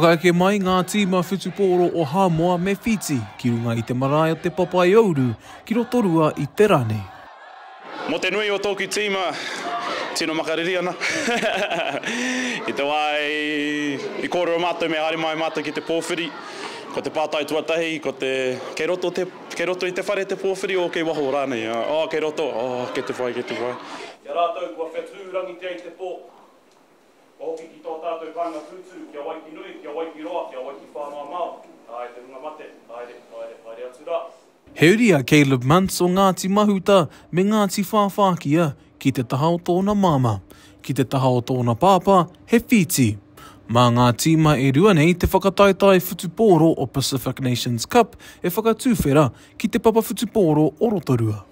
Whakaeke mai ngā tīma whutupōro o Hāmoa me Whītī ki runga i te marae o Te Papaiouru ki Rotorua i te rā nei. Mō te nui o tōku tīma, tino makariri ana. I te wā i kōrero mātou me haere mai mātou ki te pōwhiri, ko te pātai tuatahi, ko te, kei roto te, kei roto i te whare te pōwhiri o kei waho rānei? Oh, kei roto, oh, kei te whai, kei te whai. I a rātou kua whetūrangitia i te pō, kua hoki ki tō tātou kāinga tūturu, ki a Waikinui, ki a Waikiroa, ki a Waikiwhāmāmao, ā, e te hunga mate, haere, haere, haere atu rā. He uri a Caleb Muntz o Ngāti Mahuta me Ngāti Whāwhākia ki te taha o tōna māmā. Ki te taha o tōna pāpā, he Whītī. Mā ngā tīma e rua nei te whakataetae whutupōro o Pacific Nations Cup e whakatuwhera ki te papa whutupōro o Rotorua.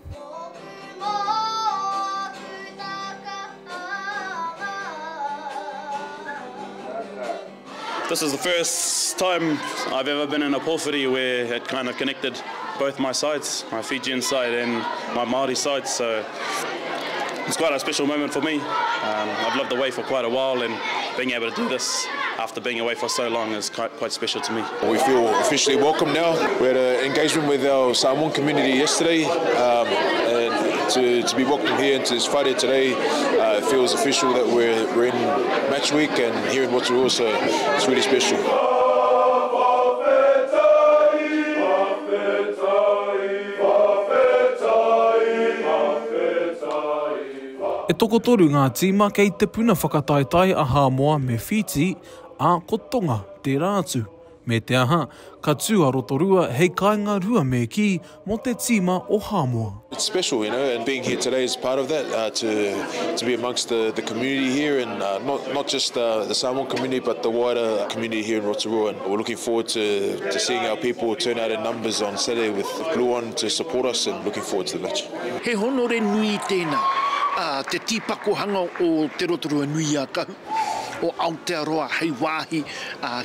This is the first time I've ever been in a pōwhiri where it kind of connected both my sides, my Fijian side and my Māori side, so it's quite a special moment for me. Um, I've lived away for quite a while and being able to do this after being away for so long is quite, quite special to me. We feel officially welcome now. We had an engagement with our Samoan community yesterday um, and to, to be welcomed here into this whare today, uh, it feels official that we're, we're in match week and here in Rotorua, so it's really special. E tokotoru ngā tīma kei te puna whakataetae a Hāmoa me Whītī, ā, ko Tonga tērā atu. Me te aha, ka tū a Rotorua hei kāinga rua me kī mō te tīma o Hāmoa. It's special, you know, and being here today is part of that, uh, to, to be amongst the, the community here and uh, not, not just uh, the Samoan community but the wider community here in Rotorua. And we're looking forward to, to seeing our people turn out in numbers on Saturday with blue on to support us and looking forward to the match. He honore nui tēnā, ā, te tīpakohanga o Te Rotorua Nui-a-Kahu, o Aotearoa hei wāhi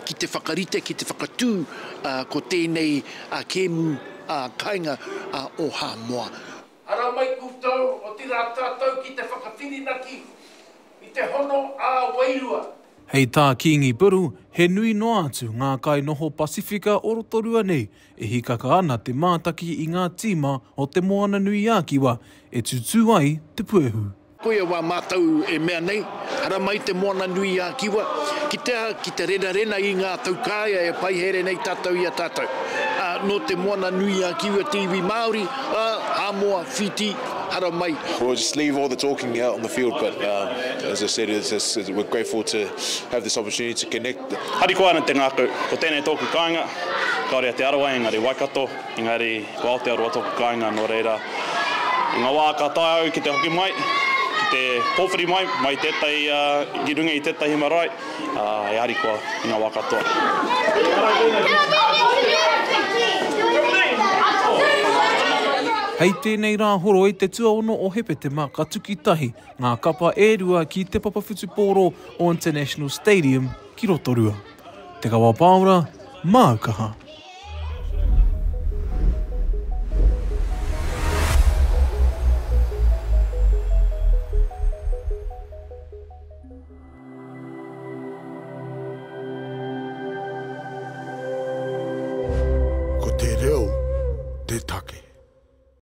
ki te whakarite, ki te whakatū ko tēnei kēmu kāinga o Hāmoa. Haramai koutou, otirā tātou ki te whakawhirinaki i te hono ā-wairua. Hei tā Kīngi Buru, he nui noa atu ngā kainoho Pasifika o Rotorua nei e hīkaka ana te mātaki i ngā tīma o Te Moana-nui-a-Kiwa e tutū ai te puehu. Koia wā mātou e mea nei, haramai te Moana-nui-a-Kiwa, ki te aha, ki te renarena i ngā taukaea e paihere nei tātou i a tātou. Ā, nō te Moana-nui-a-Kiwa te iwi Māori, ā, Hāmoa, Whītī, haramai. We'll just leave all the talking out on the field but as I said it's just we're grateful to have this opportunity to connect. Harikoa ana te ngākau, ko tēnei tōku kāinga, kāore a Te Arawa engari Waikato. Engari, ko Aotearoa tōku kāinga, nō reira, i ngā wā ka taea au ki te hoki mai, ki te pōwhiri mai, mai i tētahi, ki runga i tētahi marae, e harikoa i ngā wā katoa. Hei tēnei Rāhoroi te tuaono o Hepetema ka tuki tahi ngā kapa e rua ki te papa whutupōro o International Stadium ki Rotorua. Te Kawa Pāora, māu kaha.